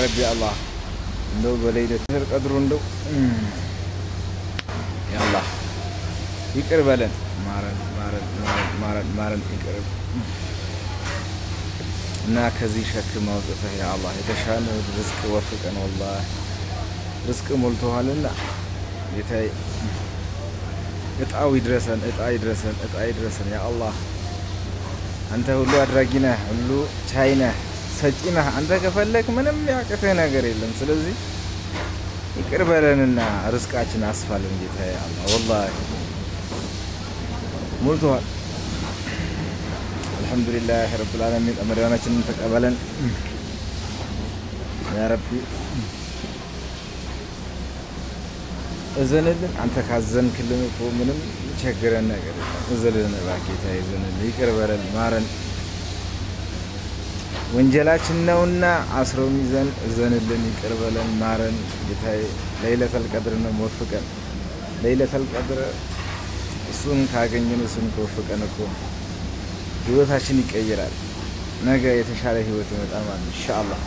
ረቢ አላህ፣ እንደው በለይለቱል ቀድሩ እንደው ያ አላህ ይቅር በለን፣ ማረን፣ ማረን፣ ማረን፣ ማረን፣ ማረን፣ ይቅር እና ከዚህ ሸክም አውጥተህ ያ አላህ የተሻለ ርዝቅ ወፍቀን። ወላሂ ርዝቅ ሞልቶሃልና ጌታዬ፣ እጣው ይድረሰን፣ እጣ ይድረሰን፣ እጣ ይድረሰን። ያ አላህ፣ አንተ ሁሉ አድራጊ ነህ፣ ሁሉ ቻይ ነህ፣ ሰጪ ነህ። አንተ ከፈለክ ምንም ያቅትህ ነገር የለም። ስለዚህ ይቅር በለንና ርዝቃችን አስፋልን ጌታዬ አላህ። ወላሂ ሞልቶሃል። አልሐምዱሊላህ ረብል ዓለሚን፣ ረመዳናችንን ተቀበለን ያ ረቢ፣ እዘንልን። አንተ ካዘንክልን እኮ ምንም ቸግረን ነገር የለም። እዘንልን እባክህ ጌታዬ፣ እዘንልን፣ ይቅር በለን፣ ማረን። ወንጀላችን ነውና አስሮ ሚዘን፣ እዘንልን፣ ይቅር በለን፣ ማረን ጌታዬ። ለይለተል ቀድር ነው ወፍቀን። ለይለተል ቀድር እሱን ካገኘን፣ እሱን ከወፍቀን እኮ ህይወታችን ይቀይራል። ነገ የተሻለ ህይወት ይመጣል ማለት ነው ኢንሻአላህ።